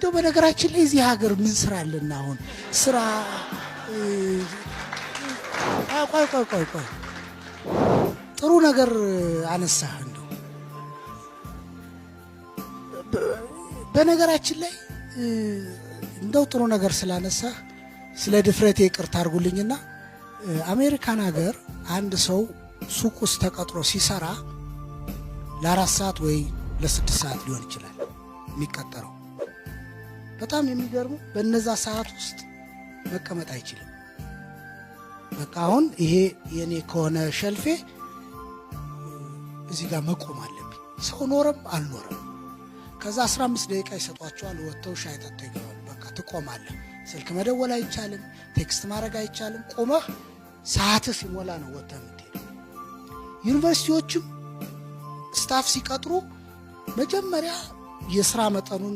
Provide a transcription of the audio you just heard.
እንደው በነገራችን ላይ እዚህ ሀገር ምን ስራ አለና አሁን ስራ? ቆይ ቆይ ቆይ ቆይ፣ ጥሩ ነገር አነሳህ። እንደው በነገራችን ላይ እንደው ጥሩ ነገር ስላነሳህ ስለ ድፍረቴ ይቅርታ አድርጉልኝና አሜሪካን ሀገር አንድ ሰው ሱቅ ውስጥ ተቀጥሮ ሲሰራ ለ4 ሰዓት ወይ ለ6 ሰዓት ሊሆን ይችላል የሚቀጠረው። በጣም የሚገርመው በነዛ ሰዓት ውስጥ መቀመጥ አይችልም። በቃ አሁን ይሄ የኔ ከሆነ shelf ኤ እዚህ ጋር መቆም አለብኝ፣ ሰው ኖረም አልኖረም። ከዛ 15 ደቂቃ ይሰጧቸዋል። ወጥተው ሻይ ጠጥተው ይገባሉ። በቃ ትቆማለህ። ስልክ መደወል አይቻልም፣ text ማድረግ አይቻልም። ቆመህ ሰዓትህ ሲሞላ ነው ወጥተህ የምትሄደው። ዩኒቨርሲቲዎችም staff ሲቀጥሩ መጀመሪያ የስራ መጠኑን